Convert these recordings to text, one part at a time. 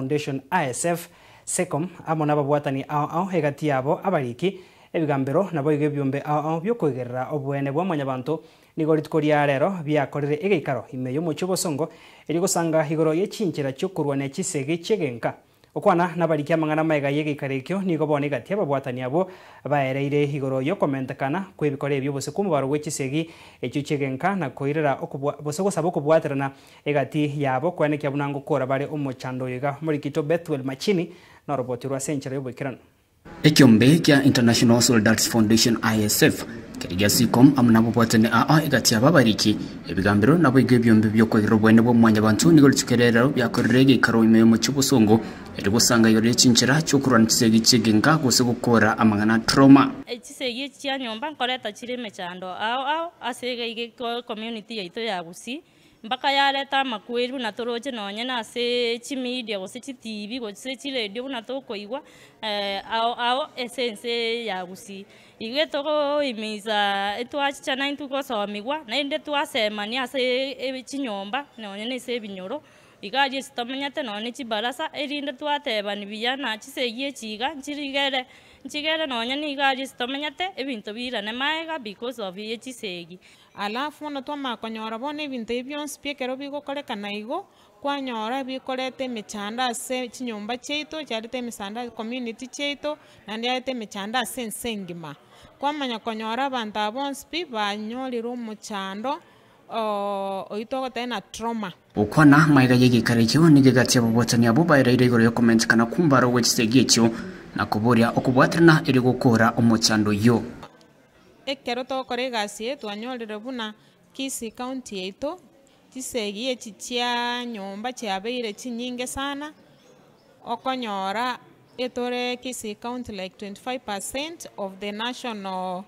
Foundation, ISF, Secom, amo nababwatani ao ao egati yabo abariki, ebigambero naboigo ebiombe ao ao biokoigerera oboene bwa mwanyabanto nigo rituko ria rero biakorire egeikaro ime y'omochie obosongo erio gosanga igoro ye chinchera chiokorwania chisegi chi'egenka. Gokwana nabariki amang'ana amaega y'egeikaro ekio nigo bono egati y'ababwatani abwo baereire igoro y'okomentekana kw'ebikora ebio gose kw'omobaro gwe chisegi echio chi'egenka na koirera okobua gose gosaba okobwaterana egati yabo koenekia buna ngokora bare omochando oyo iga. Omorikito Bethuel Machini noroboti rwa ase enchera y'oboikeranu. Ekiombe kia International Solidarity Foundation, ISF, keria gia SEACOM amo nabobwatani aa egati yabo abariki, ebigambero naboigo ebiombe bi'okoigera oboene bwa mwanyabanto nigo rituko rero biakorire egeikaro ime y'omochie obosongo erio gosanga igoro ye chinchera chi'okorwana chisegi chi'egenka gose gokora amang'ana a trauma. Chisegi echi chia nyomba nkoreta chire emechando ao ao ase iga iga ecommunity yaito ya Gusii. Mpaka yareta amakweri buna toroche nonye nase chimedia gose chitibi gose chiredio buna tokoigwa ao ao ase ense eye ya Gusii. Igo etogohimiza etwachichana intwe gosomigwa naende twasemania ase chinyomba nonye na ase ebinyoro, iga aria ase tomenyete nonye ne chibarasa erinde twatebani buya na chisegi echi iga nchirigere nchigere nonye niga aria ase tomenyete ebinto biirane maega because of ye chisegi. Alafu bono twamanya konyora bono ebinto ebi bionsi pi ekero bigokorekana igo, kwanyora bikoreta emechando ase chinyomba chiaito, chiareta emesando ase community chiaito, naende yareta emechando ase ense engima. Kwamanya konyora abanto aba bonsi pi, banyorire omochando oywo togoteba ng'a trauma. Gokwana magega y'egeikaro ekio nigo egati y'ababwatani abwo baereire igoro y'okomentekana kw'omobaro gwe chisegi echio, na koboria okobwaterana erio gokoora omochando oyio. Ekero togokora egasi eye twanyorire buna Kisii County yaito chisegi echi chia nyomba chiabeire chinyinge sana, okonyora etore Kisii County like 25 percent of the national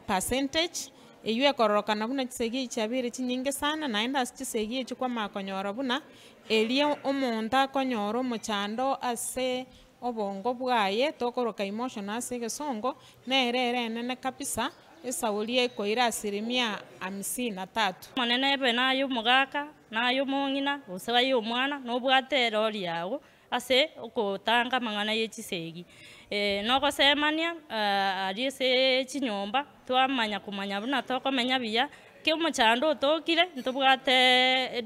percentage, eywo ekororokana buna chisegi echi chiabeire chinyinge sana, naende ase chisegi echi kwamanya konyora buna, erio omonto akonyora omochando ase Obongo bwaye, tokoroka emotion ase egesongo, nere ere enene kabisa, esauri ekoira asilimia hamsini na tatu. Omonene ebe naye omogaka, naye omong'ina, gose aye omwana, nobwate erori yago ase ogotanga amang'ana ye chisegi. Nogosemania aria ase chinyomba, twamanya komanya buna tokomenya buya, ki omochando otokire, ntobwate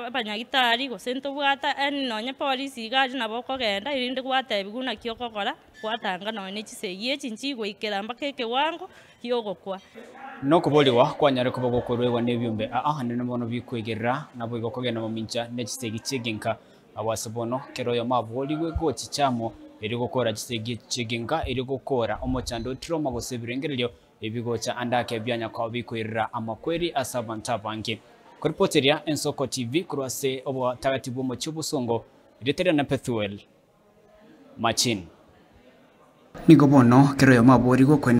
abanyagitari gose ntobwate yaani nonye polisi iga aria nabo okogenda erinde gwatebiwa naki okogora, gwatanga nonye na chisegi echi nchigoikera mpaka ekewango kia ogokwa. Nokoborigwa kwanyare koba gokoruegwa nebiombe aa naende bono bikwegerera, naboigo kogenda mamincha ne chisegi chi'egenka. Agwo ase bono, kera oyomo aborigwe gochicha amo, erio gokora chisegi echi chi'egenka, erio gokora omochando o trauma gose ebirengererio ebigocha ande ake bianya koba bikoirera amakweri ase abanto abange. Koripoteria Ensoko TV korwa ase obotagati bw'omochie obosongo, erieta riane Pethuel Machin. Nigo bono kera oyomo aborigwe.